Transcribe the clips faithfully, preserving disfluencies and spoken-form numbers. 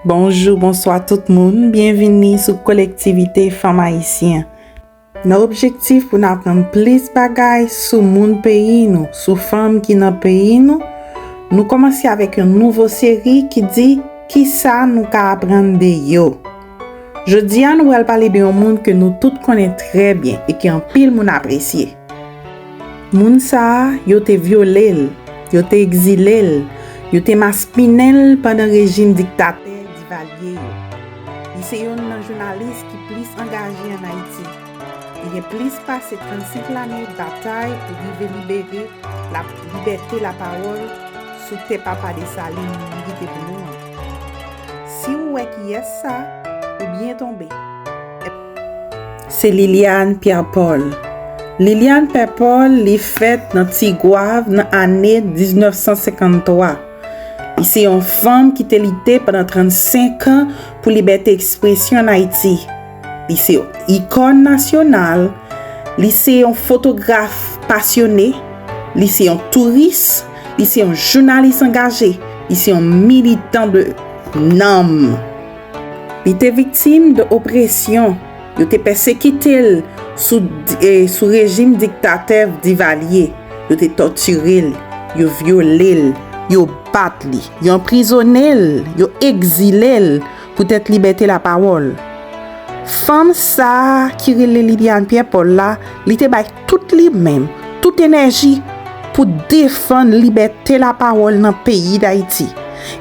Bonjou, bonswa tout moun, byenvini sou Kolektivite Fanm Ayisyen. Nan objektif pou n aprann plis bagay sou moun peyi nou, sou fanm ki nan peyi nou, nou kòmanse avèk yon nouvo seri ki di, kisa nou ka aprann de yo? Jodi a, nou pral pale de yon moun ke nou tout konnen trè byen e ke anpil moun apresye. Moun sa a, yo te vyole l, yo te egzile l, yo te maspinen l pandan rejim diktatè Divalye yo. Li se yonn nan jounalis ki plis angaje ann Ayiti. Li gen plis pase trannsenk lane batay pou rive libere la, libète lapawòl sou tè papa Desalin li kite pou nou an. Si w wè kiyès sa, ou byen tonbe. Se Liliane Pierre Paul. Liliane Pierre Paul, li fèt nan Tigwav nan ane diznèf san senkanntwa. Li se yon fanm ki te lite pandan trannsenk an pou libète ekspresyon ann Ayiti. Li se yon ikòn nasyonal. Li se yon fotograf pasyone. Li se yon touris. Li se yon jounalis angaje. Li se yon militan de nanm. Li te viktim de opresyon. Yo te pèsekite l sou, eh, sou rejim diktatè Divalye. Yo te tòtire l, yo vyole l, yo bat li, yo anprizone l, yo egzile l poutèt libète lapawòl. Fanm sa a ki rele Liliane Pierre Paul la, li te bay tout li menm, tout enèji pou defann libète lapawòl nan peyi Dayiti.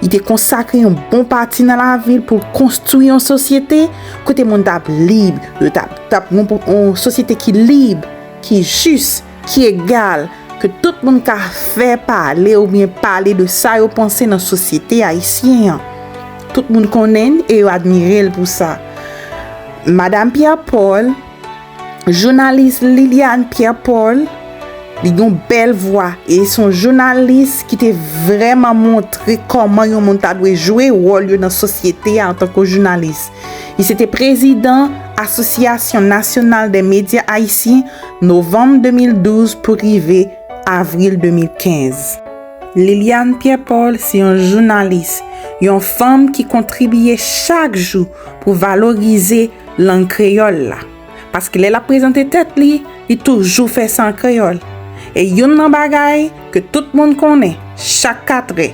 Li te konsakre yon bon pati nan lavi l pou l konstwi yon sosyete kote moun t ap lib, yo t ap, t ap yon, yon sosyete ki lib, ki jis, ki egal, ke tout moun ka fè pale oubyen pale de sa yo panse nan sosyete ayisyen an. Tout moun konnen l e yo admire l pou sa. Madam Pierre Paul, jounalis Liliane Pierre Paul, li gen yon bèl vwa e se yon jounalis ki te vrèman montre kòman yon moun ta dwe jwe wòl yo nan sosyete a antanke jounalis. Li se te prezidan Asosyasyon Nasyonal dè Medya Ayisyen novanm de mil douz pou rive avril de mil kenz. Liliane Pierre Paul se yon jounalis, yon fanm ki kontribye chak jou pou valorize lang kreyòl la. Paske lè l ap prezante tèt li, li toujou fè sa an kreyòl. E youn nan bagay ke tout moun konnen, chak katrè,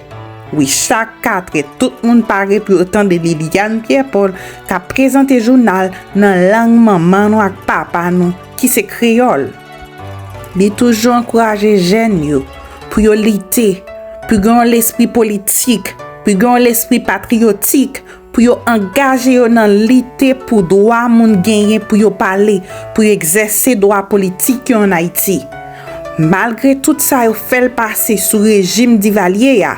wi, chak katrè, tout moun pare pou yo tande Liliane Pierre Paul k ap prezante jounal nan lang manman nou ak papa nou, ki se kreyòl. Li toujou ankouraje jèn yo pou yo lite, pou gen yon lespri politik, pou gen yon lespri patriyotik, pou yo angaje yo nan lite pou dwa moun genyen pou yo pale, pou yo egzèse dwa politik yo ann Ayiti. Malgre tout sa yo fè l pase sou rejim Divalye a,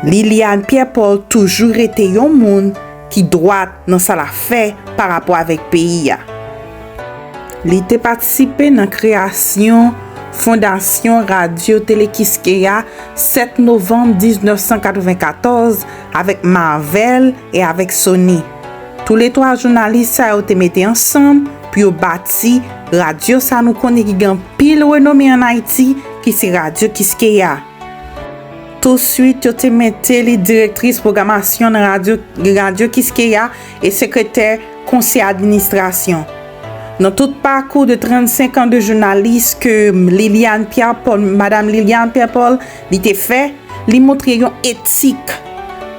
Liliane Pierre Paul toujou rete yon moun ki dwat nan sa l ap fè pa rapò avèk peyi a. Li te patisipe nan kreyasyon Fondasyon Radyo Tele Kiskeya sèt novanm diznèf san katrevenkatòz avèk Marvel e avèk Sony. Toulètwa jounalis sa yo te mete ansanm pou yo bati radyo sa nou konnen ki gen anpil renome ann Ayiti, ki se Radyo Kiskeya. Touswit, yo te mete li direktris pwogramasyon nan radyo, Radyo Kiskeya e sekretè konsèy administrasyon. Nan tout pakou de trannsenk an de jounalis ke Liliane Pierre Paul, Madam Liliane Pierre Paul, li te fè, li montre yon etik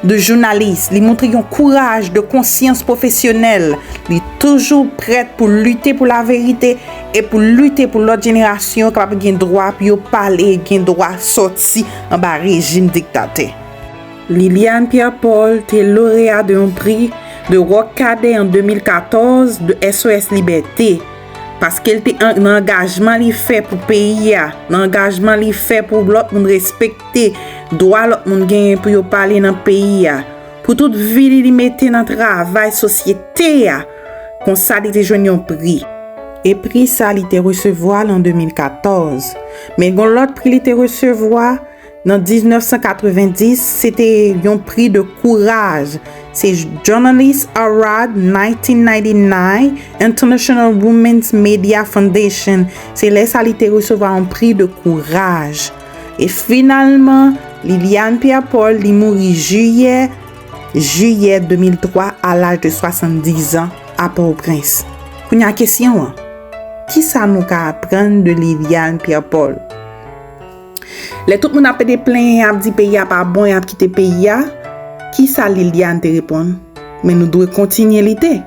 de jounalis, li montre yon kouraj de konsyans pwofesyonèl, li toujou prèt pou lite pou laverite e pou lite pou lòt jenerasyon kapab gen dwa pou yo pale, gen dwa sòti anba rejim diktatè. Liliane Pierre Paul te loreya de yon pri de Rock Cadet an de mil katòz de S O S Liberté, paske l te an-, nan angajman li fè pou peyi a, nan angajman li fè pou lòt moun respekte dwa lòt moun genyen pou yo pale nan peyi a, pou tout vi li, li mete nan travay sosyete a. Konsa, li te jwenn yon pri. E pri sa, li te resevwa l an de mil katòz. Men gon lòt pri li te resevwa nan diznèf san katrevenndis, se te yon pri de kouraj. Se Journalist Award nineteen ninety-nine, International Women's Media Foundation. Se lè sa li te resevwa yon pri de kouraj. E finalman, Liliane Pierre Paul, li mouri jiyè jiyè de mil twa, a laj de swasanndizan, a Pòtoprens. Kounye a kesyon an, kisa nou ka aprann de Liliane Pierre Paul? Lè tout moun ap pede plenyen, ap di peyi a pa bon, y ap kite peyi a, kisa Liliane te reponn? Men nou dwe kontinye lite.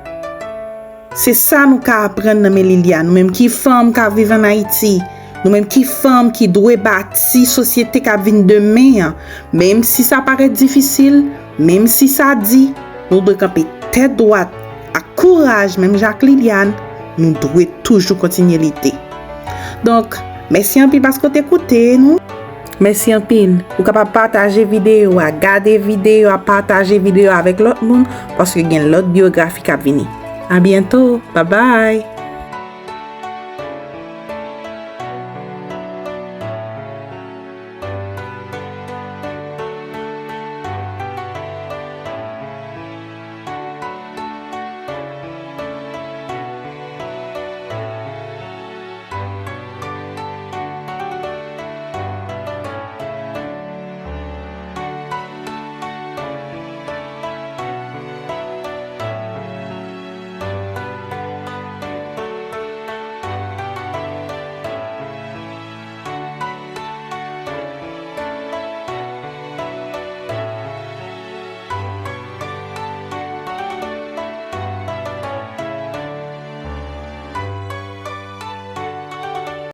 Se sa nou ka aprann nan men Liliane, nou menm ki fanm k ap viv ann Ayiti, nou menm ki fanm ki dwe bati sosyete k ap vin demen an. Menm si sa parèt difisil, menm si sa di, nou dwe kanpe tèt dwat ak kouraj, menm jan ak Liliane, nou dwe toujou kontinye lite. Donk, mèsi anpil paske w te koute nou. Mèsi anpil. Ou kapab pataje videyo a, gade videyo a, pataje videyo a avèk lòt moun, paske gen lòt biyografi k ap vini. A byento. Babay.